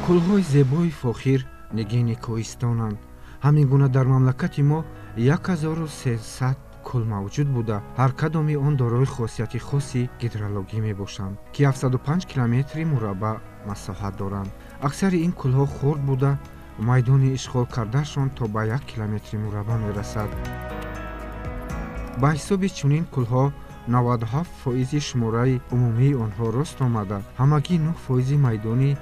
Кӯлҳои зебои фохир нигини кӯҳистонанд. Ҳамин гуна дар мамлакати мо 1300 кӯл мавҷуд буда, ҳар кадоми он дорои хосияти хоси гидрологӣ мебошанд, ки 705 километри мураббаъ масоҳат доранд. Аксари ин кӯлҳо хурд буда, майдони ишғол кардаашон то ба 1 километри мураббаъ мерасад. Ба ҳисоби чунин кӯлҳо 97% шумораи умумии онҳо рост омада, ҳамагӣ 9% майдони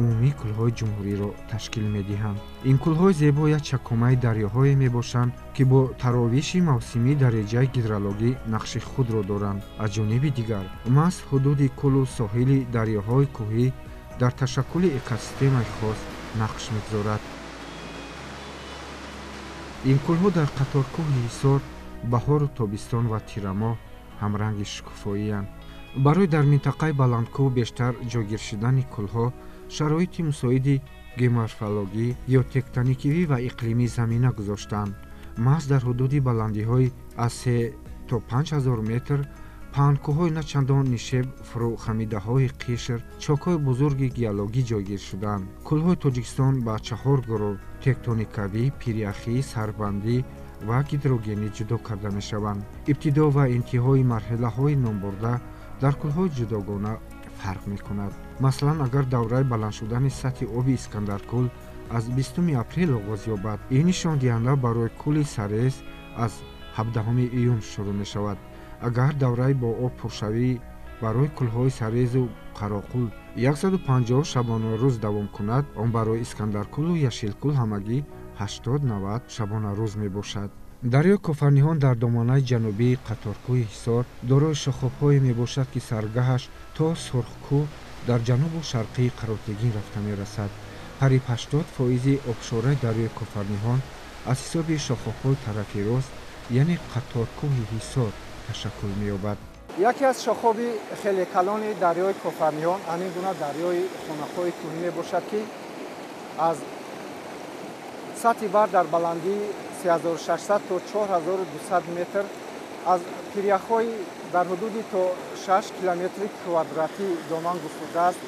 умумии кӯлҳои ҷумҳуриро ташкил медиҳанд. Ин кӯлҳои зебо як чакомаи дарёҳое мебошанд, ки бо таровиши мавсимӣ дар реҷаи гидрологӣ нақши худро доранд. Аз ҷониби дигар, маҳз ҳудуди кӯлу соҳили дарёҳои кӯҳӣ дар ташаккули экосистемаи хос нақш мегузорад. Ин кӯлҳо дар қаторкӯҳи Ҳисор баҳору тобистон ва тирамоҳ ҳамранги шукуфоиянд. Барои дар минтақаи баландкӯҳ бештар ҷойгир шудани кӯлҳо шароити мусоиди геоморфологӣ, геотектоникивӣ ва иқлимӣ замина гузоштанд. Маҳз дар ҳудуди баландиҳои аз 3 то 5000 метр паҳнкӯҳҳои начандон нишеб, фурӯхамидаҳои қишр, чокҳои бузурги геологӣ ҷойгир шуданд. Кӯлҳои Тоҷикистон ба 4 гурӯҳ тектоникавӣ, пиряхӣ, сарбандӣ ва гидрогенӣ ҷудо карда мешаванд. Ибтидо ва интиҳои марҳилаҳои номбурда дар кӯлҳои ҷудогона фарқ мекунад. Масалан, агар давраи баланд шудани сатҳи оби Искандаркӯл аз 20 апрел оғоз ёбад, ин нишондиҳанда барои кӯли Сарез аз 17 июн шурӯъ мешавад. Агар давраи бо об пуршавӣ барои кӯлҳои Сарезу Қароқул 150 шабонарӯз давом кунад, он барои Искандаркӯлу Яшилкӯл ҳамагӣ 80-90 шабонарӯз мебошад. Дарёи Кофарниҳон дар доманаи ҷанубии қаторкӯҳи Ҳисор дорои шохобҳое мебошад, ки саргаҳаш то Сурхкӯҳ дар ҷанубу шарқии Қаротегин рафта мерасад. Қариб 80% обшораи дарёи Кофарниҳон аз ҳисоби шохобҳои тарафи рост, яъне қаторкӯҳи Ҳисор ташаккул меёбад. Яке аз шохоби хеле калони дарёи Кофарниҳон ҳамин гуна дарёи Хонақоҳи кӯҳӣ мебошад, ки аз сатҳи баҳр дар баландии 3600 то 4200 метр аз пиряхҳои дар ҳудуди то 6 километри квадратӣ доман густурдааст,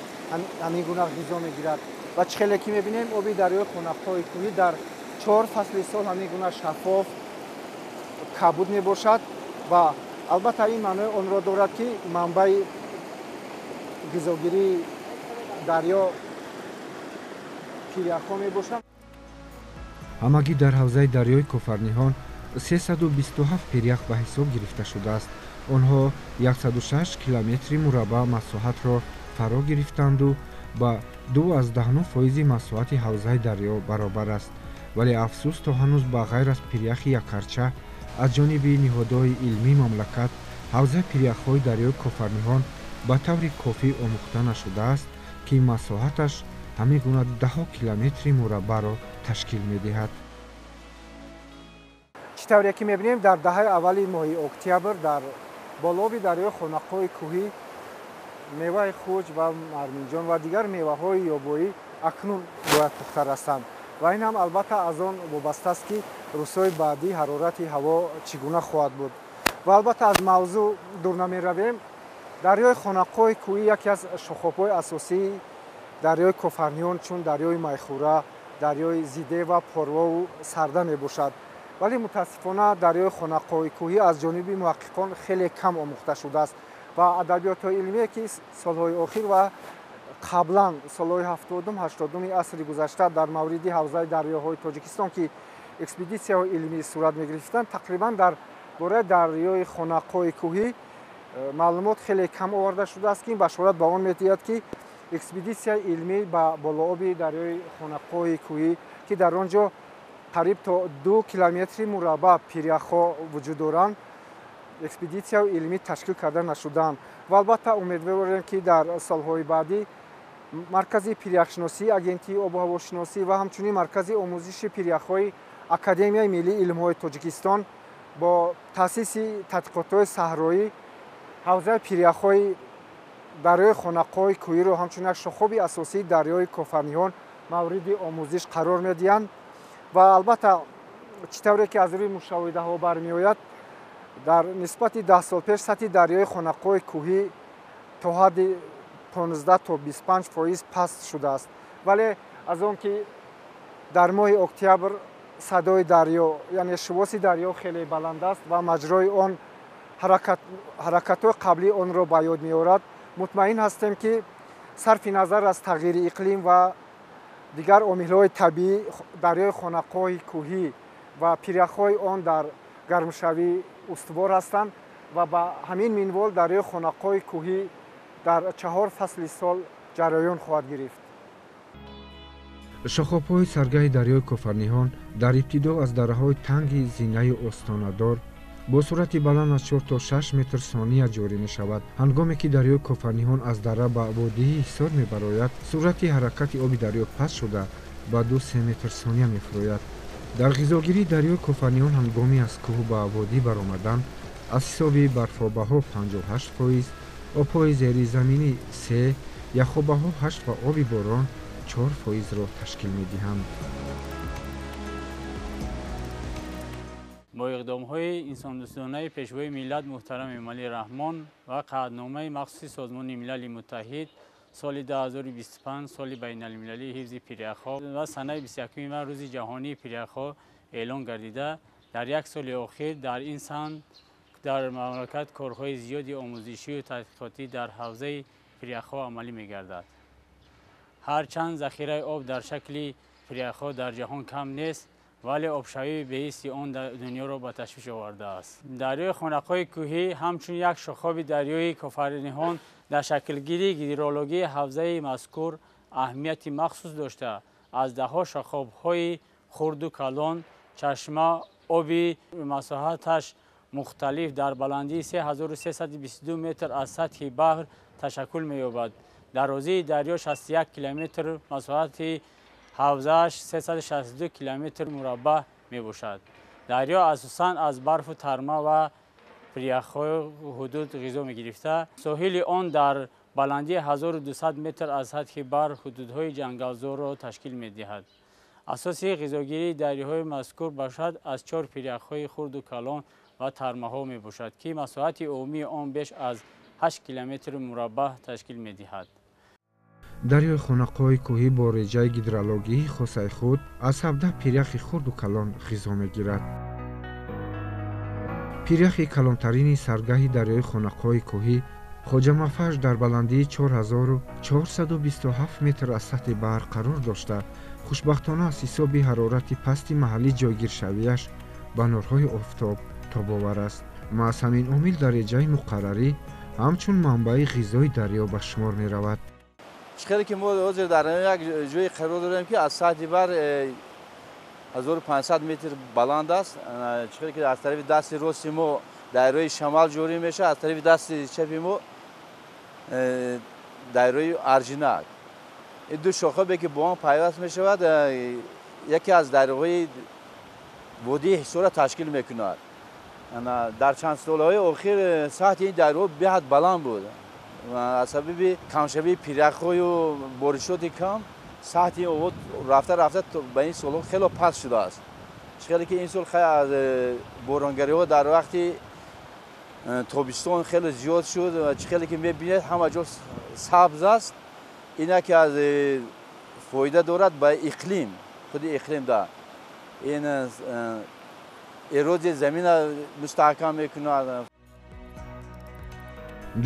ҳамин гуна ғизо мегирад. Ва чӣ хеле ки мебинем, оби дарёи Хонақоҳи кӯҳӣ дар 4 фасли сол ҳамин гуна шаффоф кабуд мебошад ва албатта ин маънои онро дорад, ки манбаи ғизогирии дарё пиряхҳо мебошад. Ҳамагӣ дар ҳавзаи дарёи Кофарниҳон 327 пирях ба ҳисоб гирифта шудааст. Онҳо 106 километри мураббаъ масоҳатро фаро гирифтанду ба 2,9% масоҳати ҳавзаи дарё баробар аст. Вале афсӯс, то ҳанӯз ба ғайр аз пиряхи Якарча аз ҷониби ниҳодҳои илмии мамлакат ҳавзаи пиряхҳои дарёи Кофарниҳон ба таври кофӣ омӯхта нашудааст, ки масоҳаташ ҳамин гуна даҳо километри мураббаъро ташкил медиҳад. Чӣ тавре ки мебинем, дар даҳаи аввали моҳи октябр дар болооби дарёи Хонақоҳи кӯҳӣ меваи хуҷ ва марминҷон ва дигар меваҳои ёбоӣ акнун бояд пухта расанд ва ин ҳам албатта аз он вобаста аст, ки рӯзҳои баъдӣ ҳарорати ҳаво чӣ гуна хоҳад буд. Ва албатта аз мавзӯъ дур намеравем. Дарёи Хонақоҳи кӯҳӣ яке аз шохобҳои асосии дарёи Кофарниҳон, чун дарёи Майхура, дарёи Зиде ва Порвову Сарда мебошад. Вале мутаассифона дарёи Хонақоҳи кӯҳӣ аз ҷониби муҳаққиқон хеле кам омӯхта шудааст ва адабиётҳои илмие, ки солҳои охир ва қаблан солҳои 70-ум, 80-уми асри гузашта дар мавриди ҳавзаи дарёҳои Тоҷикистон, ки экспедитсияҳои илмӣ сурат мегирифтанд, тақрибан дар бораи дарёи Хонақоҳи кӯҳӣ маълумот хеле кам оварда шудааст, ки ин башорат ба он медиҳад, ки экспедитсияи илмӣ ба болооби дарёи Хонақоҳи кӯҳӣ, ки дар он ҷо қариб то 2 километри мураббаъ пиряхҳо вуҷуд доранд, экспедитсияи илмӣ ташкил карда нашуданд. Ва албатта умедворем, ки дар солҳои баъдӣ маркази пиряхшиносӣ, агентии обу ҳавошиносӣ ва ҳамчунин маркази омӯзиши пиряхҳои Академияи миллии илмҳои Тоҷикистон бо таъсиси тадқиқотҳои саҳроӣ ҳавзаи пиряхҳои дарёи Хонақоҳи кӯҳиро ҳамчун як шохоби асосии дарёи Кофарниҳон мавриди омӯзиш қарор медиҳанд. Ва албатта чӣ тавре ки аз рӯи мушоҳидаҳо бармеояд, дар нисбати 10 сол пеш сатҳи дарёи Хонақоҳи кӯҳӣ то ҳадди 15 то 25% паст шудааст. Вале аз он ки дар моҳи октябр садои дарё, яъне шувоси дарё хеле баланд аст ва маҷрои он ҳаракатҳои қаблии онро ба ёд меорад, мутмаин ҳастем, ки сарфи назар аз тағйири иқлим ва дигар омилҳои табиӣ, дарёи Хонақоҳи кӯҳӣ ва пиряхҳои он дар гармшавӣ устувор ҳастанд ва ба ҳамин минвол дарёи Хонақоҳи кӯҳӣ дар 4 фасли сол ҷараён хоҳад гирифт. Шохобҳои саргаҳи дарёи Кофарниҳон дар ибтидо аз дараҳои танги зинаю остонадор бо суръати баланд аз 4 то 6 метр сония ҷорӣ мешавад. Ҳангоме ки дарёи Кофарниҳон аз дара ба водии Ҳисор мебарояд, суръати ҳаракати оби дарё паст шуда ба 2-3 метр сония мефурӯяд. Дар ғизогирии дарёи Кофарниҳон ҳангоми аз кӯҳ ба водӣ баромадан аз ҳисоби барфобаҳо 58%, обҳои зеризаминӣ 3, яхобаҳо 8 ва оби борон 4%-ро ташкил медиҳанд. Бо иқдомҳои инсондӯстонаи Пешвои миллат муҳтарам Эмомалӣ Раҳмон ва қаъдномаи махсуси Созмони Милали Муттаҳид соли 2025 соли байналмилалии ҳифзи пиряхҳо ва санаи 21 май рӯзи ҷаҳонии пиряхҳо эълон гардида, дар як соли охир дар ин самт дар мамлакат корҳои зиёди омӯзишию таҳқиқотӣ дар ҳавзаи пиряхҳо амалӣ мегардад. Ҳарчанд захираи об дар шакли пиряхҳо дар ҷаҳон кам нест, вале обшавии беҳисти он дунёро ба ташвиш овардааст. Дарёи Хонақоҳи кӯҳӣ ҳамчун як шохоби дарёи Кофарниҳон дар шаклгирии гидрологии ҳавзаи мазкур аҳамияти махсус дошта, аз даҳҳо шохобҳои хурду калон, чашма, оби масоҳаташ мухталиф дар баландии 3322 метр аз сатҳи баҳр ташаккул меёбад. Дарозии дарё 61 километр, масоҳати ҳавзааш 362 километр мураббаъ мебошад. Дарё асосан аз барфу тарма ва пиряхҳои ҳудуд ғизо мегирифта. Соҳили он дар баландии 1200 метр аз сатҳи баҳр ҳудудҳои ҷангалзорро ташкил медиҳад. Асоси ғизогирии дарёҳои мазкур бошад аз 4 пиряхҳои хурду калон ва тармаҳо мебошад, ки масоҳати умумии он беш аз 8 километр мураббаъ ташкил медиҳад. Дарёи Хонақоҳи кӯҳӣ бо реҷаи гидрологии хосаи худ аз 17 пиряхи хурду калон ғизо мегирад. Пиряхи калонтарини саргаҳи дарёи Хонақоҳи кӯҳӣ Хоҷамафаш дар баландии 4427 метр аз сатҳи баҳр қарор дошта, хушбахтона аз ҳисоби ҳарорати пасти маҳаллӣ ҷойгиршавияш ба нурҳои офтоб тобовар аст. Маҳз ҳамин омил дар реҷаи муқаррарӣ ҳамчун манбаи ғизои дарё ба шумор меравад. Хеле ки мо ҳозир дар як ҷое қарор дорем, ки аз сатҳи баҳр 1500 метр баланд аст. Хеле ки аз тарафи дасти рости мо дарёи Шамал ҷорӣ мешавад, аз тарафи дасти чапи мо дарёи Арҷинак. Ин ду шохобе ки бо ҳам пайваст мешавад, яке аз дарёҳои водии Ҳисорро ташкил мекунад. Дар чанд солҳои охир сатҳи ин дарё беҳад баланд буд. Аз сабаби камшавии пиряхҳою боришоти кам сатҳи об рафта рафта ба ин солҳо хело паст шудааст. Хеле ки ин сол аз боронгариҳо дар вақти тобистон хеле зиёд шуд. Хеле ки мебинед, ҳама ҷо сабз аст. Ин яке аз фоида дорад ба иқлим, худи иқлим да ин эрозияи замина мустаҳкам мекунад.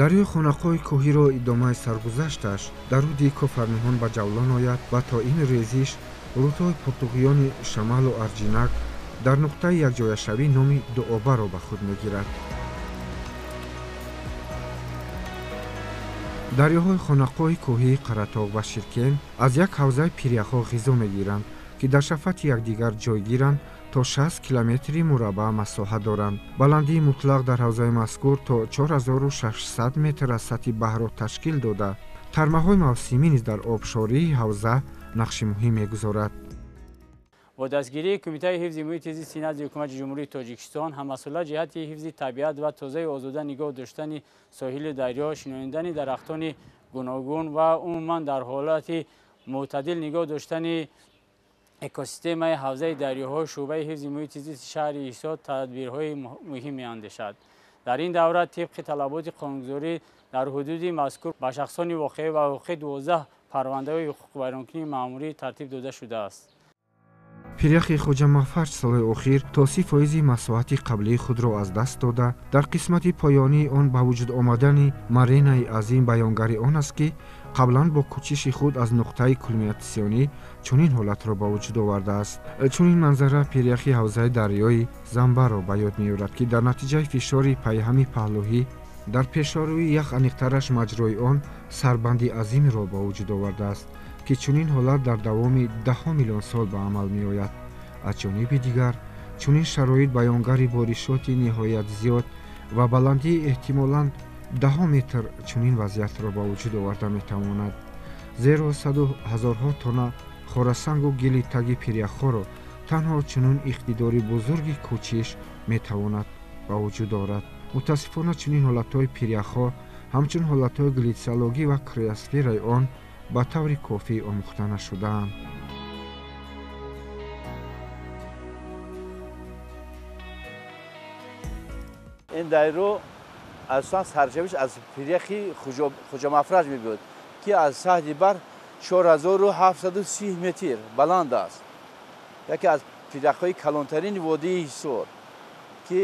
Дарёи Хонақоҳи кӯҳиро идомаи саргузашташ дар руди Кофарниҳон ба ҷавлон ояд ва то ин резиш рудҳои пуртуғёни Шамалу Арҷинак дар нуқтаи якҷояшавӣ номи Дуобаро ба худ мегирад. Дарёҳои Хонақоҳи кӯҳии Қаратоғ ва Ширкен аз як ҳавзаи пиряхҳо ғизо мегиранд, ки дар шафати якдигар ҷойгиранд, то 60 километри мураббаъ масоҳа доранд. Баландии мутлақ дар ҳавзаи мазкур то 4600 метр аз сатҳи баҳрро ташкил дода, тармаҳои мавсимӣ низ дар обшории ҳавза нақши муҳим мегузорад. Бо дастгирии Кумитаи ҳифзи муҳити зисти назди Ҳукумати Ҷумҳурии Тоҷикистон ҳамасола ҷиҳати ҳифзи табиат ва тозаи озода нигоҳ доштани соҳили дарё, шинонидани дарахтони гуногун ва умуман дар ҳолати мӯътадил нигоҳ доштани экосистемаи ҳавзаи дарёҳо, шӯъбаи ҳифзи муҳити зисти шаҳри Ҳисор тадбирҳои муҳим меандешад. Дар ин давра тибқи талаботи қонунгузорӣ дар ҳудуди мазкур ба шахсони воқеӣ ва ҳуқуқӣ 12 Парвандаҳои ҳуқуқвайронкунии маъмурӣ тартиб дода шудааст. Пиряхи Хоҷамафарҷ солҳои охир то 30% масоҳати қаблии худро аз даст дода, дар қисмати поёнии он ба вуҷуд омадани маренаи азим баёнгари он аст, ки қаблан бо кӯчиши худ аз нуқтаи кулминатсионӣ чунин ҳолатро ба вуҷуд овардааст. Чунин манзара пиряхи ҳавзаи дарёи Замбаро ба ёд меорад, ки дар натиҷаи фишори пайҳами паҳлӯҳӣ дар пешорӯи ях, аниқтараш маҷрои он, сарбанди азимеро ба вуҷуд овардааст, ки чунин ҳолат дар давоми даҳҳо миллион сол ба амал меояд. Аз ҷониби дигар, чунин шароит баёнгари боришоти ниҳоят зиёд ва баландии эҳтимолан даҳҳо метр чунин вазъиятро ба вуҷуд оварда метавонад, зеро саду ҳазорҳо тонна хорасангу гили таги пиряхҳоро танҳо чунин иқтидори бузурги кӯчиш метавонад ба вуҷуд орад. Мутаассифона, чунин ҳолатҳои пиряхҳо ҳамчун ҳолатҳои глитсиологӣ ва криосфераи он ба таври кофӣ омӯхта нашудаанд. Ин дайро асосан сарчашмааш аз пиряхи Хоҷамафраҷ мебиёд, ки аз саҳди баҳр 4730 метр баланд аст. Яке аз пиряхҳои калонтарини водии Ҳисор, ки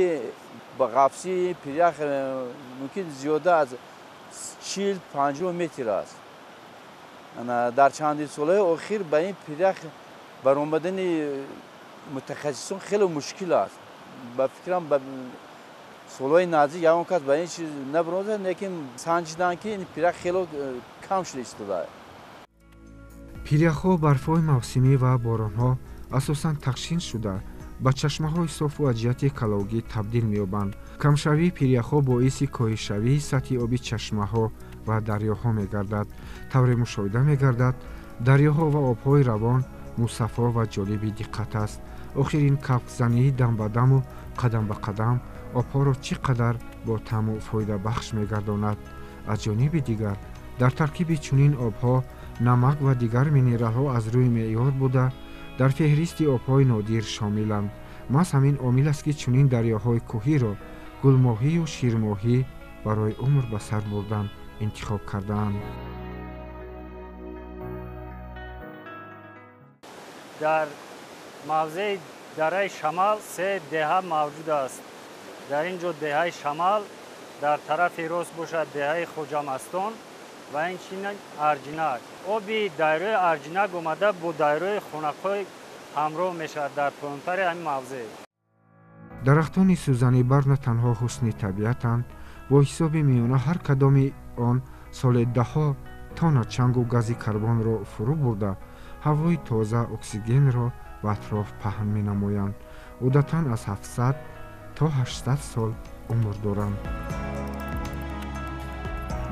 ба ғафсии пирях мумкин зиёда аз 40-50 метр аст. Дар чанди солҳои охир ба ин пирях баромадани мутахассисон хеле мушкил аст. Ба фикрам, ба солҳои наздик ягон кас ба ин чиз набаромада, лекин санҷиданд, ки ин пирях хеле кам шуда истодааст. Пиряхҳо барфҳои мавсимӣ ва боронҳо асосан тақсим шуда, ба чашмаҳои софу аз ҷиҳати экологӣ табдил меёбанд. Камшавии пиряхҳо боиси коҳишшавии сатҳи оби чашмаҳо ва дарёҳо мегардад. Тавре мушоҳида мегардад, дарёҳо ва обҳои равон мусаффо ва ҷолиби диққат аст. Охир ин кафкзании дам ба даму қадам ба қадам обҳоро чӣ қадар бо таъму фоидабахш мегардонад. Аз ҷониби дигар, дар таркиби чунин обҳо намак ва дигар минералҳо аз рӯи меъёр буда, дар феҳристи обҳои нодир шомиланд. Маҳз ҳамин омил аст, ки чунин дарёҳои кӯҳиро гулмоҳию ширмоҳӣ барои умр ба сар бурдан интихоб кардаанд. Дар мавзеи дараи Шамал се деҳа мавҷуд аст. Дар ин ҷо деҳаи Шамал, дар тарафи рост бошад деҳаи Хоҷамастон ва инчунин Арҷинак. Оби дарёи Арҷинак омада бо дарёи Хонақой ҳамроҳ мешавад дар поёнтари ҳамин мавзеъ. Дарахтони сӯзанибар на танҳо ҳусни табиатанд, бо ҳисоби миёна ҳар кадоми он соли даҳҳо тонна чангу гази карбонро фурӯ бурда, ҳавои тоза оксигенро ба атроф паҳн менамоянд. Одатан аз 700 то 800 сол умр доранд.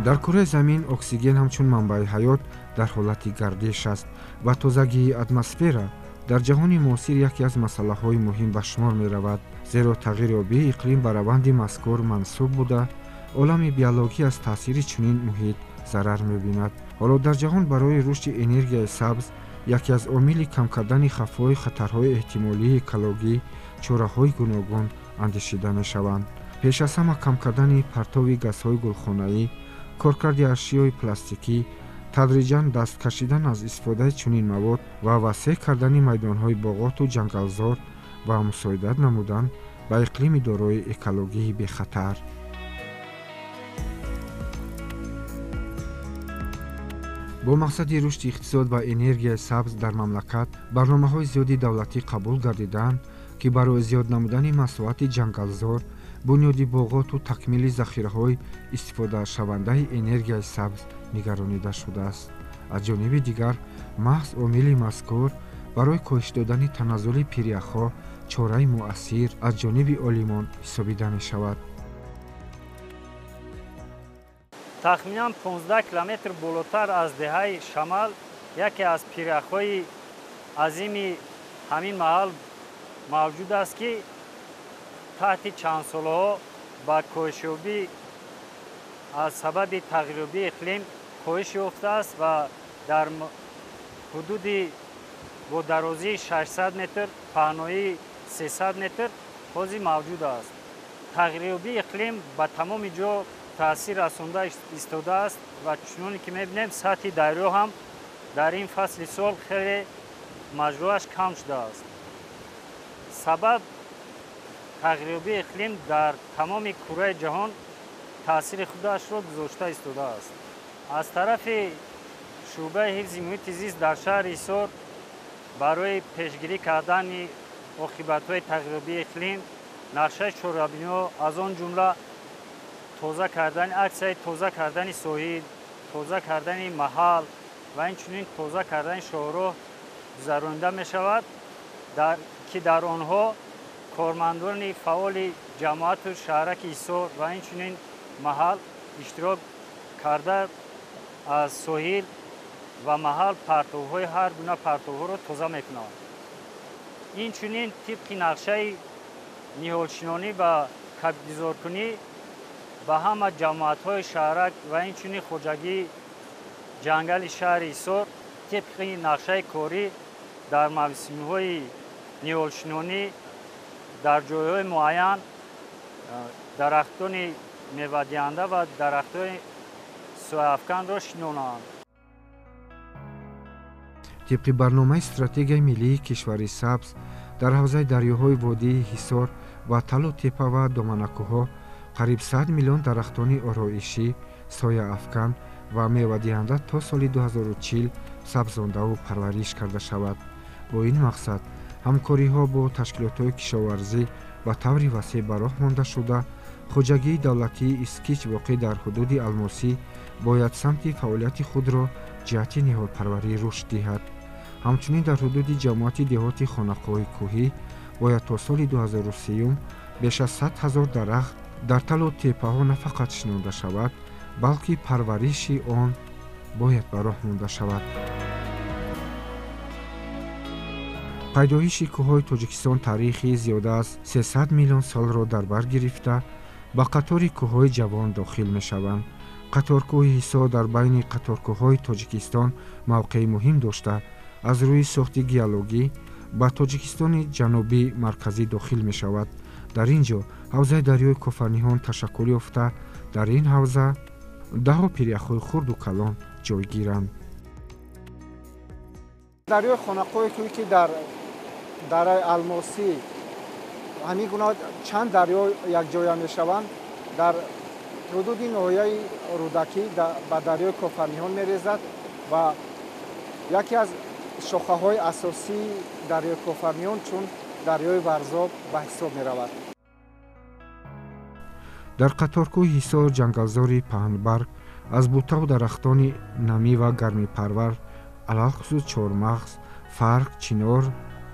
Дар кураи замин оксиген ҳамчун манбаи ҳаёт дар ҳолати гардиш аст ва тозагии атмосфера дар ҷаҳони муосир яке аз масъалаҳои муҳим ба шумор меравад, зеро тағйирёбии иқлим ба раванди мазкур мансуб буда, олами биологӣ аз таъсири чунин муҳит зарар мебинад. Ҳоло дар ҷаҳон барои рушди энергияи сабз яке аз омили кам кардани хавфҳои хатарҳои эҳтимолии экологӣ чораҳои гуногун андешида мешаванд. Пеш аз ҳама кам кардани партови газҳои гулхонаӣ, коркарди ашёи пластикӣ, тадриҷан даст кашидан аз истифодаи чунин мавод ва васеъ кардани майдонҳои боғоту ҷангалзор ва мусоидат намудан ба иқлими дорои экологии бехатар. Бо мақсади рушди иқтисод ва энергияи сабз дар мамлакат барномаҳои зиёди давлатӣ қабул гардидаанд, ки барои зиёд намудани масоҳати ҷангалзор, бунёди боғоту такмили захираҳои истифодашавандаи энергияи сабз нигаронида шудааст. Аз ҷониби дигар, маҳз омили мазкур барои коҳиш додани таназзули пиряхҳо чораи муассир аз ҷониби олимон ҳисобида мешавад. Тахминан 15 километр болотар аз деҳаи Шамал яке аз пиряхҳои азими ҳамин маҳал мавҷуд аст, ки таҳти чанд солаҳо ба коҳишёбӣ аз сабаби тағйирёбии иқлим коҳиш ёфтааст ва дар ҳудуди бо дарозии 600 метр, паҳноии 300 метр ҳозир мавҷуд аст. Тағйирёбии иқлим ба тамоми ҷо таъсир расонда истодааст ва чуноне ки мебинем, сатҳи дарё ҳам Дар ин фасли сол хеле маҷроаш кам шудааст. Сабаб тағйирёбии иқлим дар тамоми кураи ҷаҳон таъсири худашро гузошта истодааст. Аз тарафи шӯъбаи ҳифзи муҳити зист дар шаҳри Ҳисор барои пешгирӣ кардани оқибатҳои тағйирёбии иқлим нақшаи чорабиниҳо, аз он ҷумла тоза кардани аксияи тоза кардани соҳил, тоза кардани маҳал ва инчунин тоза кардани шоҳроҳ гузаронида мешавад, ки дар онҳо кормандони фаъоли ҷамоату шаҳраки Ҳисор ва инчунин маҳал иштирок карда аз соҳил ва маҳал партовҳои ҳар гуна партовҳоро тоза мекунанд. Инчунин тибқи нақшаи ниҳолшинонӣ ва кабдизоркунӣ ба ҳама ҷамоатҳои шаҳрак ва инчунин хоҷагии ҷангали шаҳри Ҳисор тибқи нақшаи корӣ дар мавсимҳои ниҳолшинонӣ дар ҷойҳои муайян дарахтони мевадиҳанда ва дарахтони сояафканро шинонанд. Тибқи барномаи стратегияи миллии кишвари сабз дар ҳавзаи дарёҳои водии Ҳисор ва Талу тепа ва доманакӯҳҳо қариб 100 миллион дарахтони ороишӣ, сояафкан ва мевадиҳанда то соли 2040 сабзондаву парвариш карда шавад. Бо ин мақсад ҳамкориҳо бо ташкилотҳои кишоварзӣ ба таври васеъ ба роҳ монда шуда, хоҷагии давлатии Искич воқеъ дар ҳудуди Алмосӣ бояд самти фаъолияти худро ҷиҳати ниҳолпарварӣ рушд диҳад. Ҳамчунин дар ҳудуди ҷамоати деҳоти Хонақоҳи кӯҳӣ бояд то соли 2030 беш аз 100 ҳазор дарахт дар талу теппаҳо на фақат шинонда шавад, балки парвариши он бояд ба роҳ монда шавад. Пайдоиши кӯҳҳои Тоҷикистон таърихи зиёда аз 300 миллион солро дар бар гирифта, ба қатори кӯҳҳои ҷавон дохил мешаванд. Қаторкӯҳи Ҳисор дар байни қаторкӯҳҳои Тоҷикистон мавқеи муҳим дошта, аз рӯи сохти геологӣ ба Тоҷикистони ҷанубӣ марказӣ дохил мешавад. Дар ин ҷо ҳавзаи дарёи Кофарниҳон ташаккул ёфта, дар ин ҳавза даҳо пиряхҳои хурду калон ҷойгиранд. Дарёи Хонақоҳи кӯҳӣ, ки дар дараи Алмосӣ ҳамин гуна чанд дарё якҷоя мешаванд, дар ҳудуди ноҳияи Рӯдакӣ ба дарёи Кофарниҳон мерезад ва яке аз шохаҳои асосии дарёи Кофарниҳон чун дарёи Варзоб ба ҳисоб меравад. Дар қаторкӯҳи Ҳисор ҷангалзори паҳнбарг аз бутаву дарахтони намӣ ва гармипарвар, алалхусус чормағз, фарқ, чинор,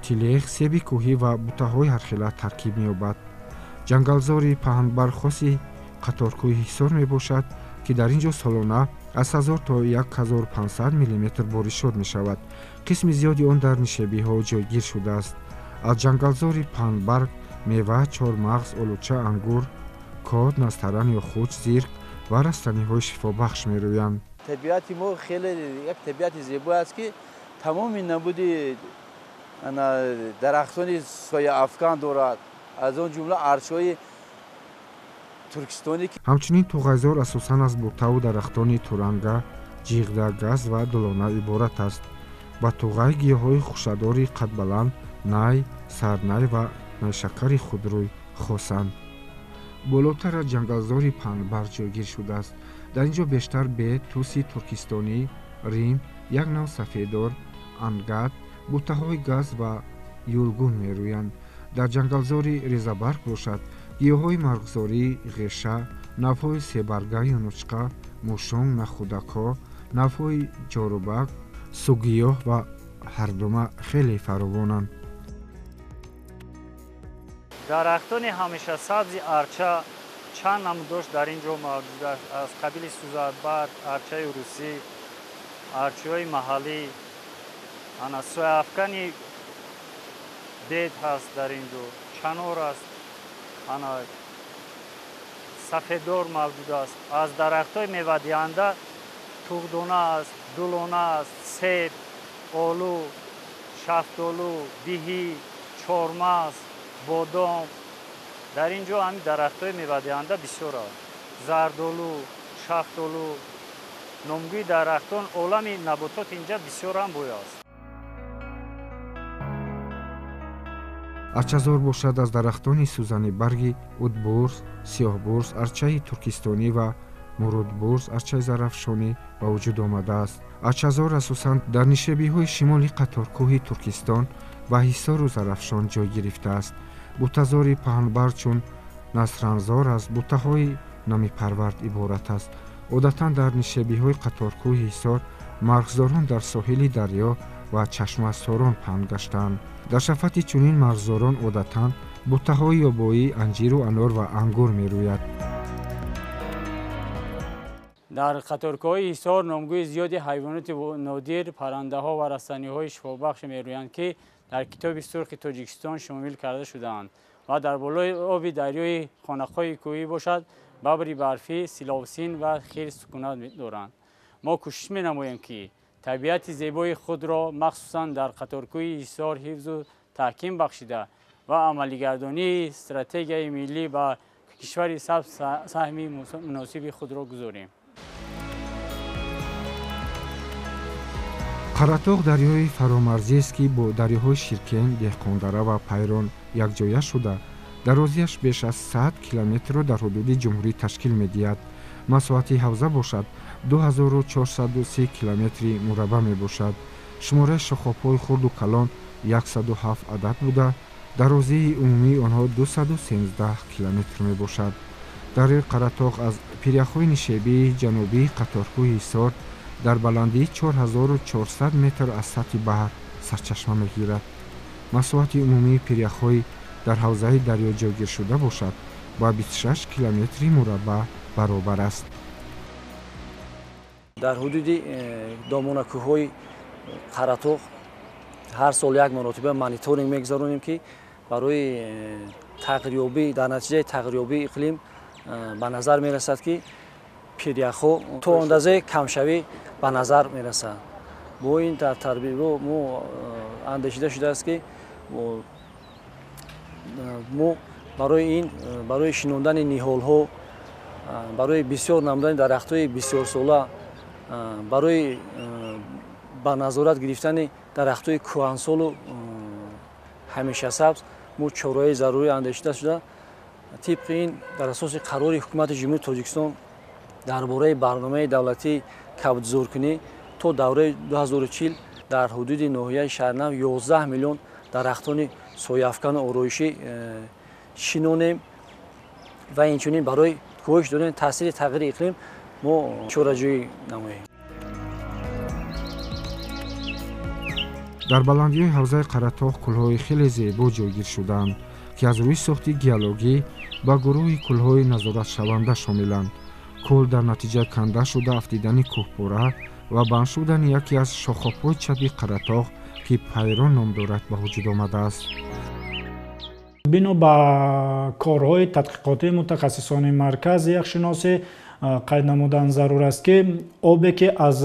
тилех, себи кӯҳӣ ва бутаҳои ҳархела таркиб меёбад. Ҷангалзори паҳнбарг хоси қаторкӯҳи Ҳисор мебошад, ки дар ин ҷо солона аз 1000 то 1500 миллиметр боришот мешавад. Қисми зиёди он дар нишебиҳо ҷойгир шудааст. Аз ҷангалзори паҳнбарг мева, чормағз, олуча, ангур, код, настаран ё хуч, зирк ва растаниҳои шифобахш мерӯянд. Табиати мо хеле як табиати зебое аст, ки тамоми намуди дарахтони сояафкан дорад, аз он ҷумла арчаҳои туркистонӣ. Ҳамчунин туғайзор асосан аз бутаву дарахтони туранга, ҷиғда, газ ва дулона иборат аст. Ба туғай гиёҳҳои хушадори қадбаланд, най, сарнай ва найшакари худрӯй хосанд. Болотар аз ҷангалзори паҳнбарг ҷойгир шудааст. Дар ин ҷо бештар бед, туси туркистонӣ, рим, як нав сафедор, ангат, бутаҳои газ ва юлгун мерӯянд. Дар ҷангалзори резабарг бошад гиёҳҳои марғзорӣ, ғеша, навъҳои себарга, юнучқа, мушонг, нахудакҳо, навъҳои ҷорубак, сугиёҳ ва ҳардума хеле фаровонанд. Дарахтони ҳамешасабзи арча чанд намудош дар ин ҷо мавҷуд аст, аз қабили сӯзатбарг, арчаи русӣ, арчаҳои маҳаллӣ, ана сояафкани бед ҳаст дар ин ҷо, чанор аст, ана сафедор мавҷуд аст. Аз дарахтҳои мевадиҳанда туғдона аст, дулона аст, себ, олу, шафтолу, биҳӣ, чормағз, бодом. Дар ин ҷо ҳамин дарахтҳои мевадиҳанда бисёр аст. Зардолу, шафтолу, Номгӯи дарахтон, олами наботот инҷа бисёр ҳам бой аст. Арчазор бошад аз дарахтони сӯзани барги удбурс, сиёҳбурс, арчаи туркистонӣ ва мурудбурс, арчаи зарафшонӣ ба вуҷуд омадааст. Арчазор асосан дар нишебиҳои шимоли қаторкӯҳи Туркистон ва Ҳисору Зарафшон ҷой гирифтааст. Бутазори паҳнбар чун насранзор аз бутаҳои намипарвард иборат аст. Одатан дар нишебиҳои қаторкӯҳи Ҳисор марғзорон дар соҳили дарё ва чашмасорон паҳн гаштаанд. Дар шафати чунин марғзорон одатан бутаҳои ёбоӣ, анҷиру анор ва ангур мерӯяд. Дар қаторкӯҳҳои Ҳисор номгӯи зиёди ҳайвоноти нодир, паррандаҳо ва растаниҳои шифобахш мерӯянд, ки дар Китоби сурхи Тоҷикистон шомил карда шудаанд ва дар болои оби дарёи Хонақоҳи кӯҳӣ бошад бабри барфӣ, силовсин ва хир сукунат доранд. Мо кӯшиш менамоем, ки табиати зебои худро махсусан дар қаторкӯҳи Ҳисор ҳифзу таҳким бахшида ва амалигардонии стратегияи миллӣ ба кишвари сабз саҳми муносиби худро гузорем. Қаратоғ дарёи фаромарзиест, ки бо дарёҳои Ширкен, Деҳқондара ва Пайрон якҷоя шуда, дарозиаш беш аз 100 километрро дар ҳудуди ҷумҳурӣ ташкил медиҳад. Масоҳати ҳавза бошад 2403 километри мураббаъ мебошад. Шумораи шохобҳои хурду калон 107 адад буда, дарозии умумии онҳо 213 километр мебошад. Дарёи Қаратоғ аз пиряхҳои нишебии ҷанубии қаторкӯҳи Ҳисор дар баландии 4400 метр аз сатҳи баҳр сарчашма мегирад. Масоҳати умумии пиряхҳои дар ҳавзаи дарё ҷойгиршуда бошад ба 26 километри мураббаъ баробар аст. Дар ҳудуди домонакӯҳҳои Қаратоғ ҳар сол як маротиба мониторинг мегузаронем, ки барои тағйирёбӣ, дар натиҷаи тағйирёбии иқлим ба назар мерасад, ки пиряхҳо то андозаи камшавӣ ба назар мерасад. Бо ин дар тарбиё мо андешида шудааст, ки мо барои ин, барои шинондани ниҳолҳо, барои бисёр намудани дарахтҳои бисёрсола, барои ба назорат гирифтани дарахтҳои кӯҳансолу ҳамешасабз мо чораҳои зарурӣ андешида шуда, тибқи ин дар асоси қарори Ҳукумати Ҷумҳурии Тоҷикистон дар бораи барномаи давлатии кабудзоркунӣ то давраи 2040 дар ҳудуди ноҳияи Шаҳрнав 11 миллион дарахтони сояафкану ороишӣ шинонем ва инчунин барои коҳиш додани таъсири тағйири иқлим мо чораҷӯӣ намоем. Дар баландиҳои ҳавзаи Қаратоғ кӯлҳои хеле зебо ҷойгир шудаанд, ки аз рӯи сохти геологӣ ба гурӯҳи кӯлҳои назоратшаванда шомиланд. Кӯл дар натиҷаи канда шуда афтидани кӯҳпора ва банд шудани яке аз шохобҳои чапи Қаратоғ, ки Пайрон ном дорад, ба вуҷуд омадааст. Бино ба корҳои тадқиқотии мутахассисони маркази яхшиносӣ қайд намудан зарур аст, ки обе ки аз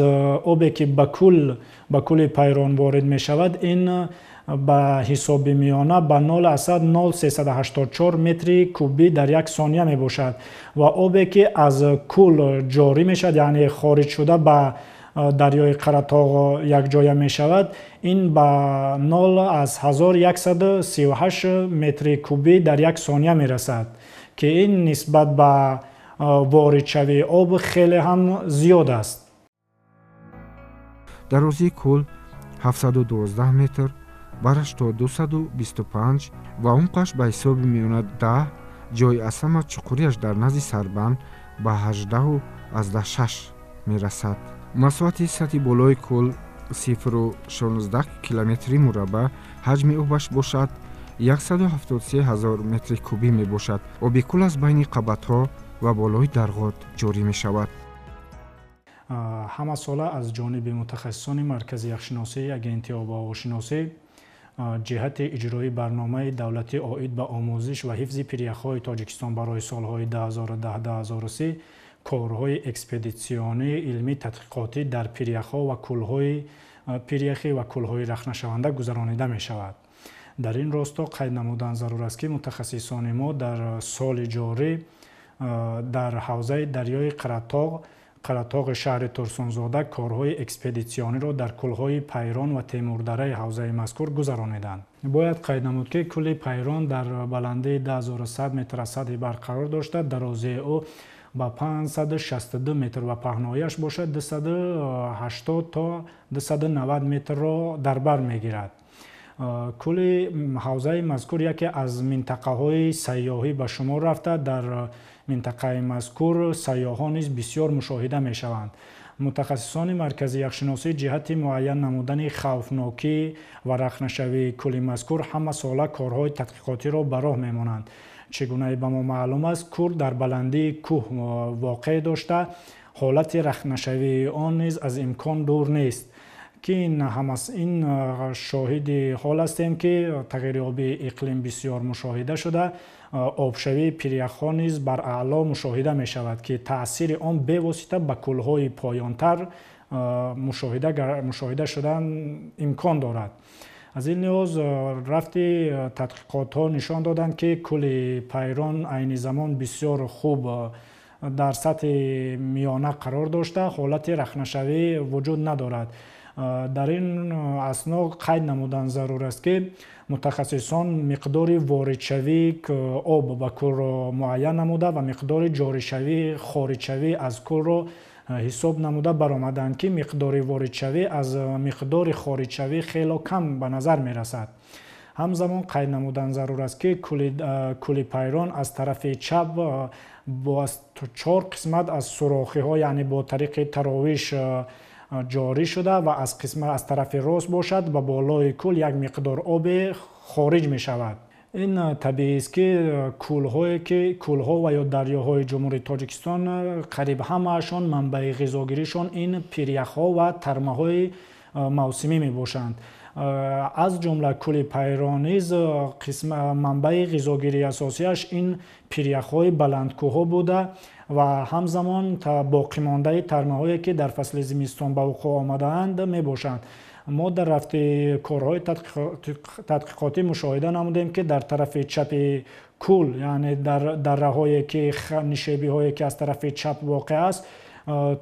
обе ки ба кӯли Пайрон ворид мешавад, ин ба ҳисоби миёна ба 0,0384 метри кубӣ дар як сония мебошад ва обе ки аз кӯл ҷорӣ мешавад, яъне хориҷ шуда ба дарёи Қаратоғ якҷоя мешавад, ин ба 0,1138 метри кубӣ дар як сония мерасад, ки ин нисбат ба воридшавии об хеле ҳам зиёд аст. Дарозии кӯл 712 метр, бараш то 225 ва умқаш ба ҳисоби миёна 10, ҷои аз ҳама чуқуриаш дар назди сарбанд ба 18,6 мерасад. Масоҳати сатҳи болои кӯл 0,16 километри мураббаъ, ҳаҷми обаш бошад 173 ҳазор метри кубӣ мебошад. Оби кӯл аз байни қабатҳо ва болои дарғот ҷорӣ мешавад. Ҳама сола аз ҷониби мутахассисони маркази яхшиносии Агентии обуҳавошиносӣ ҷиҳати иҷрои барномаи давлатӣ оид ба омӯзиш ва ҳифзи пиряхҳои Тоҷикистон барои солҳои 2010-2030 корҳои экспедитсионии илмӣ тадқиқотӣ дар пиряхҳо ва кӯлҳои пиряхӣ ва кӯлҳои рахнашаванда гузаронида мешавад. Дар ин росто қайд намудан зарур аст, ки мутахассисони мо дар соли ҷорӣ дар ҳавзаи дарёи Қаратоғ Қаратоғи шаҳри Турсунзода корҳои экспедитсиониро дар кӯлҳои Пайрон ва Темурдараи ҳавзаи мазкур гузарониданд. Бояд қайд намуд, ки кӯли Пайрон дар баландии 10100 метр аз сатҳи баҳр қарор дошта, дарозии ӯ ба 562 метр ва паҳнояш бошад 280 то 290 метрро дар бар мегирад. Кӯли ҳавзаи мазкур яке аз минтақаҳои сайёҳӣ ба шумор рафта, дар минтақаи мазкур сайёҳон низ бисёр мушоҳида мешаванд. Мутахассисони маркази яхшиносӣ ҷиҳати муайян намудани хавфнокӣ ва рахнашавии кӯли мазкур ҳамасола корҳои тадқиқотиро ба роҳ мемонанд. Чӣ гунае ба мо маълум аст, кӯл дар баландии кӯҳ воқеъ дошта, ҳолати рахнашавии он низ аз имкон дур нест, ки ин шоҳиди ҳол ҳастем, ки тағйирёбии иқлим бисёр мушоҳида шуда, обшавии пиряхҳо низ бар аъло мушоҳида мешавад, ки таъсири он бевосита ба кӯлҳои поёнтар мушоҳида шудан имкон дорад. Аз ин лиҳоз рафти тадқиқотҳо нишон доданд, ки кӯли Пайрон айни замон бисёр хуб дар сатҳи миёна қарор дошта, ҳолати рахнашавӣ вуҷуд надорад. Дар ин асно қайд намудан зарур аст, ки мутахассисон миқдори воридшавии об ба кӯлро муайян намуда ва миқдори ҷоришавӣ хориҷшавӣ аз кӯлро ҳисоб намуда баромаданд, ки миқдори воридшавӣ аз миқдори хориҷшавӣ хело кам ба назар мерасад. Ҳамзамон қайд намудан зарур аст, ки кӯли Пайрон аз тарафи чап бо чор қисмат аз сурохиҳо, яъне бо тариқи таровиш ҷорӣ шуда ва аз қисмат аз тарафи рост бошад ба болои кӯл як миқдор обе хориҷ мешавад. Ин табиист, ки кӯлҳое ки кӯлҳо ва ё дарёҳои Ҷумҳурии Тоҷикистон қариб ҳамаашон манбаи ғизогиришон ин пиряхҳо ва тармаҳои мавсимӣ мебошанд. Аз ҷумла кӯли Пайрон низ манбаи ғизогирии асосияш ин пиряхҳои баландкӯҳҳо буда ва ҳамзамон боқимондаи тармаҳое, ки дар фасли зимистон ба вуқӯъ омадаанд, мебошанд. Мо дар рафти корҳои тадқиқотӣ мушоҳида намудем, ки дар тарафи чапи кӯл, яъне дар дарраҳое ки нишебиҳое ки аз тарафи чап воқеъ аст,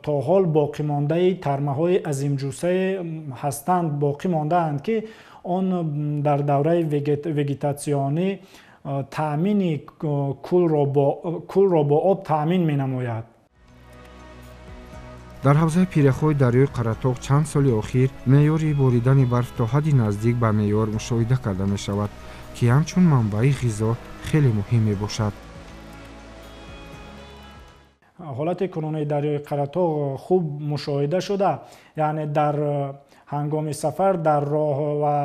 то ҳол боқимондаи тармаҳои азимҷусае ҳастанд, боқӣ мондаанд, ки он дар давраи вегетатсионӣ таъмини кӯлро бо об таъмин менамояд. Дар ҳавзаи пиряхҳои дарёи Қаратоғ чанд соли охир меъёри боридани барф то ҳадди наздик ба меъёр мушоҳида карда мешавад, ки ҳамчун манбаи ғизо хеле муҳим мебошад. Ҳолати кунунии дарёи Қаратоғ хуб мушоҳида шуда, яъне дар ҳангоми сафар дар роҳ ва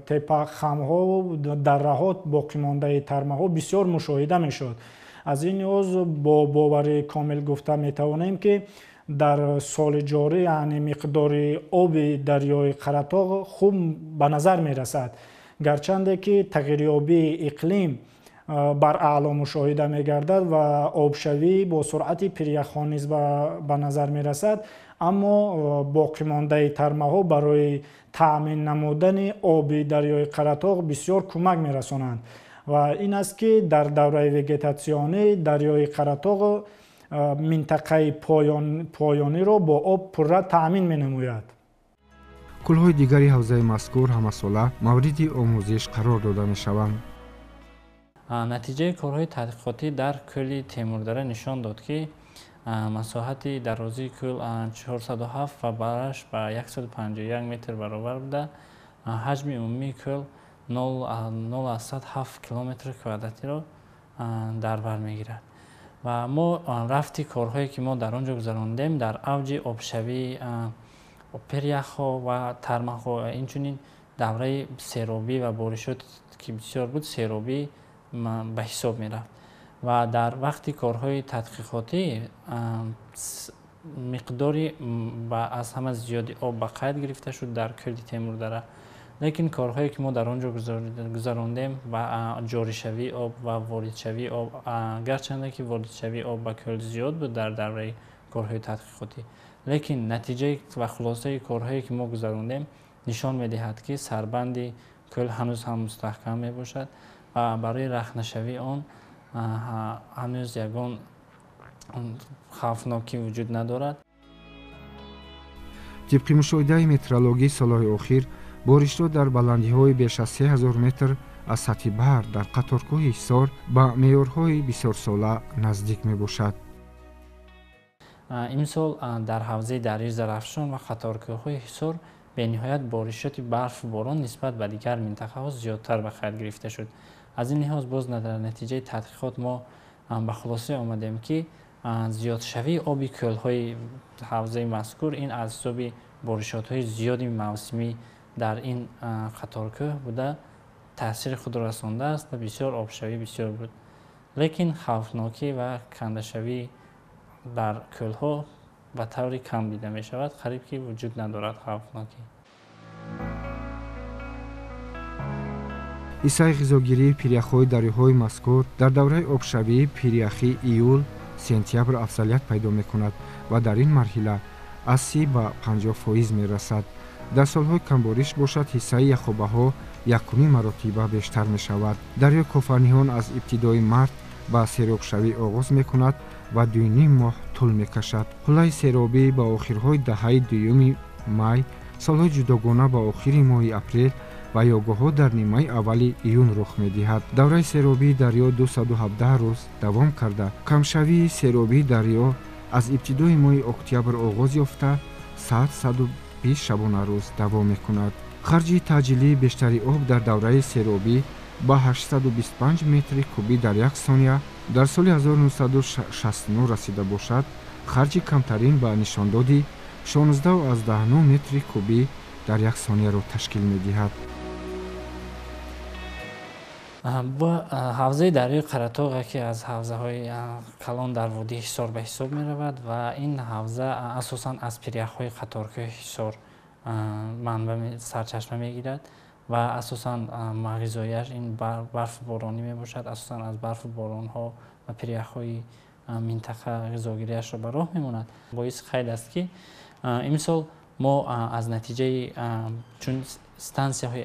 тепахамҳо, дарраҳо боқимондаи тармаҳо бисёр мушоҳида мешуд. Аз ин лиҳоз бо бовари комил гуфта метавонем, ки дар соли ҷорӣ, яъне миқдори оби дарёи Қаратоғ хуб ба назар мерасад. Гарчанде ки тағйирёбии иқлим бар аъло мушоҳида мегардад ва обшавӣ бо суръати пиряхҳо низ ба назар мерасад, аммо боқимондаи тармаҳо барои таъмин намудани оби дарёи Қаратоғ бисёр кӯмак мерасонанд. Ва ин аст, ки дар давраи вегетатсионӣ дарёи Қаратоғ минтақаи поёниро бо об пурра таъмин менамояд. Кӯлҳои дигари ҳавзаи мазкур ҳамасола мавриди омӯзиш қарор дода мешаванд. Натиҷаи корҳои тадқиқотӣ дар кӯли Темурдара нишон дод, ки масоҳати дарозии кӯл 407 ва бараш ба 151 метр баробар буда, ҳаҷми умумии кӯл 0,07 километр квадратиро дар бар мегирад. Ва мо рафти корҳое, ки мо дар он ҷо гузарондем, дар авҷи обшавии пиряхҳо ва тармаҳо, инчунин давраи серобӣ ва боришот, ки бисёр буд, серобӣ ба ҳисоб мерафт. Ва дар вақти корҳои тадқиқотӣ миқдори аз ҳама зиёди об ба қайд гирифта шуд дар кӯли Темурдара. Лекин корҳое, ки мо дар он ҷо гузарондем ва ҷоришавии об ва воридшавии об, гарчанде ки воридшавии об ба кӯл зиёд буд дар давраи корҳои тадқиқотӣ, лекин натиҷаи ва хулосаи корҳое, ки мо гузарондем, нишон медиҳад, ки сарбанди кӯл ҳанӯз ҳам мустаҳкам мебошад ва барои рахнашавии он ҳанӯз ягон Хавфнокӣ вуҷуд надорад. Тибқи мушоҳидаи метеорологии солҳои охир, боришҳо дар баландиҳои беш аз 3000 метр аз сатҳи баҳр дар қаторкӯҳи Ҳисор ба меъёрҳои бисёрсола наздик мебошад. Имсол дар ҳавзаи дарёи Зарафшон ва қаторкӯҳҳои Ҳисор бениҳоят боришоти барфу борон нисбат ба дигар минтақаҳо зиёдтар ба қайд гирифта шуд. Аз ин лиҳоз боз дар натиҷаи тадқиқот мо ба хулоса омадем, ки зиёдшавии оби кӯлҳои ҳавзаи мазкур ин аз ҳисоби боришотҳои зиёди мавсимӣ дар ин қаторкӯҳ буда таъсири худро расондааст ва бисёр обшавӣ бисёр буд. Лекин хавфнокӣ ва кандашавӣ дар кӯлҳо ба таври кам дида мешавад, қариб ки вуҷуд надорад хавфнокӣ. Ҳиссаи ғизогирии пиряхҳои дарёҳои мазкур дар давраи обшавии пиряхи июл сентябр афзалият пайдо мекунад ва дар ин марҳила аз 30 ба 50% мерасад. Дар солҳои камбориш бошад, ҳиссаи яхобаҳо якуним маротиба бештар мешавад. Дарёи Кофарниҳон аз ибтидои март ба серобшавӣ оғоз мекунад ва 2,5 моҳ тӯл мекашад. Қуллаи серобӣ ба охирҳои даҳаи дуюми май, солҳои ҷудогона ба охири моҳи апрел ва ё гоҳҳо дар нимаи аввали июн рух медиҳад. Давраи серобии дарё 217 рӯз давом карда, камшавии серобии дарё аз ибтидои моҳи октябр оғоз ёфта 100-120 шабонарӯз давом мекунад. Харҷи таъҷилии бештари об дар давраи серобӣ ба 825 метри кубӣ дар як сония дар соли 1969 расида бошад, харҷи камтарин ба нишондоди 16,9 метри кубӣ дар як сонияро ташкил медиҳад. Ҳавзаи дарёи Қаратоғ яке аз ҳавзаҳои калон дар водии Ҳисор ба ҳисоб меравад ва ин ҳавза асосан аз пиряхҳои қаторкӯҳи Ҳисор манбаъ сарчашма мегирад ва асосан ғизояш ин барфу боронӣ мебошад. Асосан аз барфу боронҳо ва пиряхҳои минтақа ғизогириашро ба роҳ мемонад. Боиси қайд аст, ки имсол мо аз натиҷаи чун стансияҳои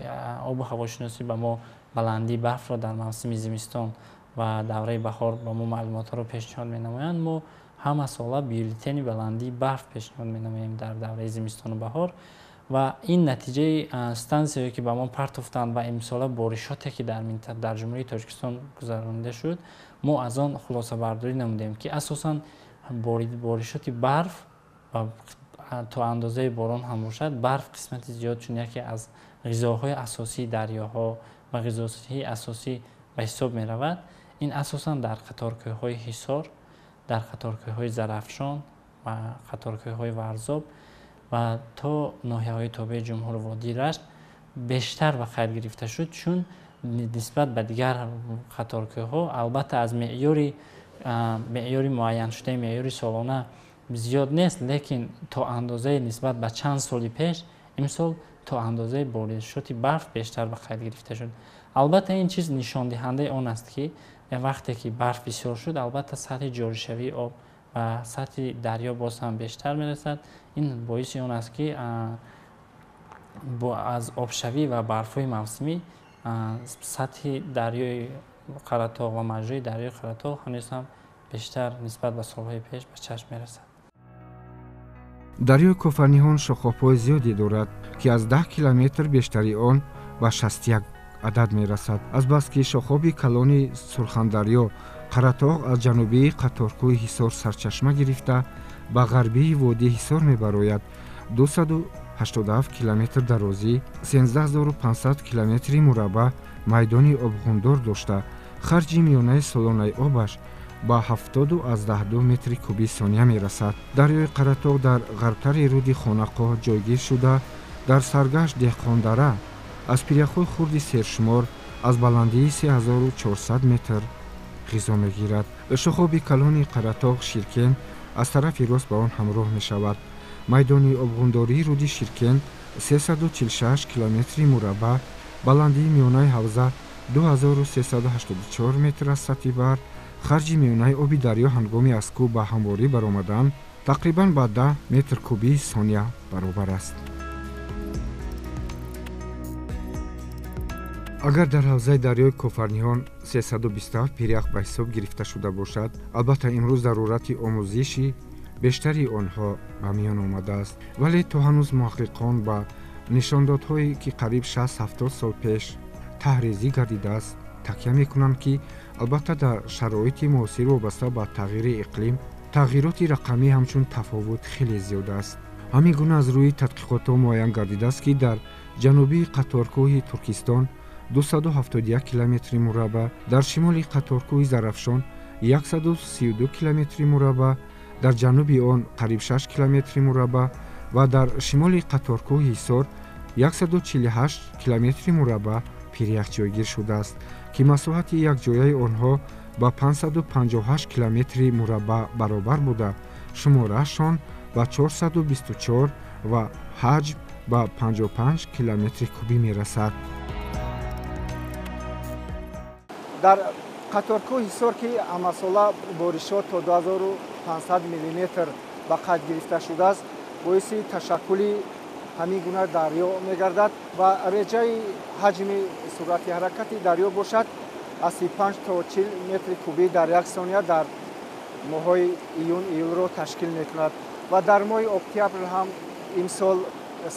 обу ҳавошиносӣ ба мо баландии барфро дар мавсими зимистон ва давраи баҳор ба мо маълумотҳоро пешниҳод менамоянд, мо ҳама сола бюллетени баландии барф пешниҳод менамоем дар давраи зимистону баҳор ва ин натиҷаи стансияе ки ба мо партофтанд ва имсола боришоте ки дар Ҷумҳурии Тоҷикистон гузаронида шуд, мо аз он хулосабардорӣ намудем, ки асосан боришоти барф ва то андозаи борон ҳам бошад, барф қисмати зиёд чун яке аз ғизоҳои асосии дарёҳо ва ғизоҳои асосӣ ба ҳисоб меравад. Ин асосан дар қаторкӯҳҳои Ҳисор, дар қаторкӯҳҳои Зарафшон ва қаторкӯҳҳои Варзоб ва то ноҳияҳои тобеи ҷумҳур водии Рашт бештар ба қайд гирифта шуд, чун нисбат ба дигар қаторкӯҳҳо албатта аз меъёри муайяншудаи меъёри солона зиёд нест, лекин то андозаи нисбат ба чанд соли пеш имсол то андозаи боришоти барф бештар ба қайд гирифта шуд. Албатта ин чиз нишондиҳандаи он аст, ки вақте ки барф бисёр шуд, албатта сатҳи ҷоришавии об ва сатҳи дарё боз ҳам бештар мерасад. Ин боиси он аст, ки аз обшавӣ ва барфҳои мавсимӣ сатҳи дарёи Қаратоғ ва маҷрои дарёи Қаратоғ ҳанӯз ҳам бештар нисбат ба солҳои пеш ба чашм мерасад. Дарёи Кофарниҳон шохобҳои зиёде дорад, ки аз 10 километр бештари он ба 61 адад мерасад. Азбаски шохоби калони Сурхандарё Қаратоғ аз ҷанубии қаторкӯҳи Ҳисор сарчашма гирифта ба ғарбии водии Ҳисор мебарояд, 287 километр дарозӣ, 13500 километри мураббаъ майдони обғундор дошта, харҷи миёнаи солонаи обаш ба 70,2 метри кубии сония мерасад. Дарёи Қаратоғ дар ғарбтари руди Хонақоҳ ҷойгир шуда, дар саргашт Деҳқондара аз пиряхҳои хурди сершумор аз баландии 3400 метр ғизо мегирад. Шохоби калони Қаратоғ Ширкен аз тарафи рост ба он ҳамроҳ мешавад. Майдони обғундории руди Ширкен 346 километри мураббаъ, баландии миёнаи ҳавза 2384 метр аз сатҳи баҳр, харҷи миёнаи оби дарё ҳангоми аз кӯҳ ба ҳамворӣ баромадан тақрибан ба 10 метр кубии сония баробар аст. Агар дар ҳавзаи дарёи Кофарниҳон 327 пирях ба ҳисоб гирифта шуда бошад, албатта имрӯз зарурати омӯзиши бештари онҳо ба миён омадааст, вале то ҳанӯз муҳаққиқон ба нишондодҳое ки қариб 60-70 сол пеш таҳризӣ гардидааст такя мекунанд, ки албатта дар шароити муосир вобаста ба тағйири иқлим тағйироти рақамӣ ҳамчун тафовут хеле зиёд аст. Ҳамин гуна аз рӯи тадқиқотҳо муайян гардидааст, ки дар ҷанубии қаторкӯҳи Туркистон 271 километри мураббаъ, дар шимоли қаторкӯҳи Зарафшон 132 километри мураббаъ, дар ҷануби он қариб 6 километри мураббаъ ва дар шимоли қаторкӯҳи Ҳисор 148 километри мураббаъ пирях ҷойгир шудааст, ки масоҳати якҷояи онҳо ба 558 километри мураббаъ баробар буда, шумораашон ба 424 ва ҳаҷм ба 55 километри кубӣ мерасад. Дар қаторкӯҳи Ҳисор, ки ҳамасола боришот то 2500 миллиметр ба қайд гирифта шудааст, боиси ташаккули ҳамин гуна дарё мегардад ва реҷаи ҳаҷми суръати ҳаракати дарё бошад аз 35 то 40 метри кубӣ дар як сония дар моҳҳои июн июлро ташкил мекунад ва дар моҳи октябр ҳам имсол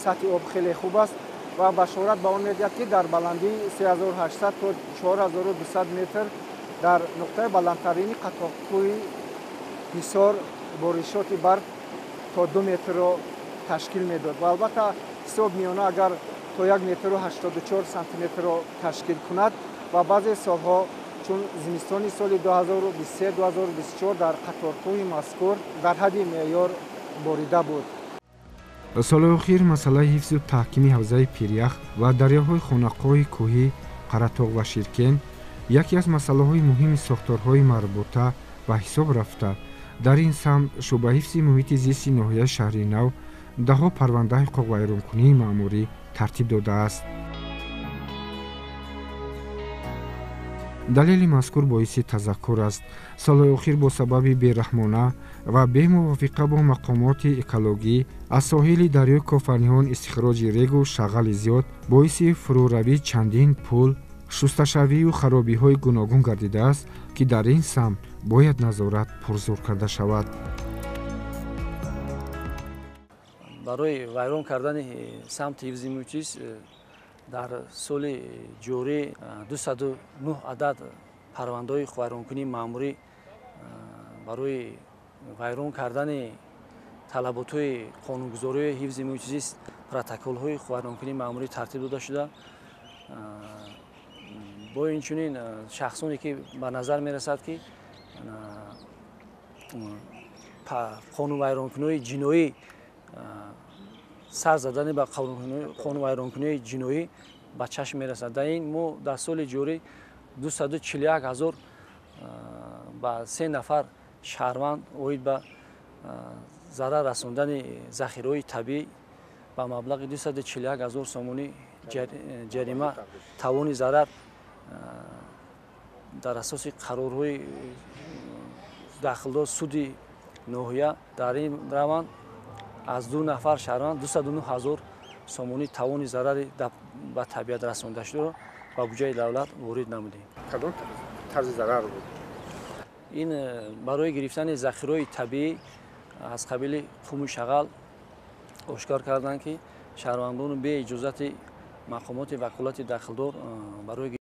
сатҳи об хеле хуб аст ва башорат ба он медиҳад, ки дар баландии 3800 то 4200 метр дар нуқтаи баландтарини қаторкӯҳи Ҳисор боришоти барф то 2 метрро ташкил медод ва албатта ҳисоб миёна агар то 1 метру 84 сантиметрро ташкил кунад ва баъзе солҳо чун зимистони соли 2023-2024 дар қаторкӯҳи мазкур дар ҳадди меъёр борида буд. Соли охир масъалаи ҳифзу таҳкими ҳавзаи пирях ва дарёҳои хонақоҳи кӯҳӣ Қаратоғ ва Ширкен яке аз масъалаҳои муҳими сохторҳои марбута ба ҳисоб рафта, дар ин самт шӯъбаи ҳифзи муҳити зисти ноҳияи Шаҳри Нав даҳҳо парвандаи ҳуқуқвайронкунии маъмурӣ тартиб додааст. Далели мазкур боиси тазаккур аст. Соли охир бо сабаби бераҳмона ва бемувофиқа бо мақомоти экологӣ аз соҳили дарёи Кофарниҳон истихроҷи регу шағали зиёд боиси фурӯравии чандин пул, шусташавию харобиҳои гуногун гардидааст, ки дар ин самт бояд назорат пурзур карда шавад. Барои вайрон кардани самти ҳифзи муҳити зист дар соли ҷорӣ 209 адад парвандаҳои вайронкунии маъмурӣ барои вайрон кардани талаботҳои қонунгузории ҳифзи муҳити зист протоколҳои вайронкунии маъмурӣ тартиб дода шуда. Бо инчунин шахсоне ки ба назар мерасад, ки қонунвайронкуниҳои ҷиноӣ сар задани ба қонунвайронкуниҳои ҷиноӣ ба чашм мерасад. Дар ин мо дар соли ҷорӣ 241 ҳазор ба 3 нафар шаҳрванд оид ба зарар расондани захираҳои табиӣ ба маблағи 241 ҳазор сомонӣ ҷарима тавони зарар дар асоси қарорҳои дахлдор суди ноҳия дар ин раванд аз 2 нафар шаҳрванд 209 ҳазор сомонӣ тавони зарари ба табиат расондашударо ба буҷаи давлат ворид намудем. Кадом тарзи зарар буд? Ин барои гирифтани захираҳои табиӣ аз қабили қуму шағал ошкор карданд, ки шаҳрвандону бе иҷозати мақомоти ваколати дахлдор барои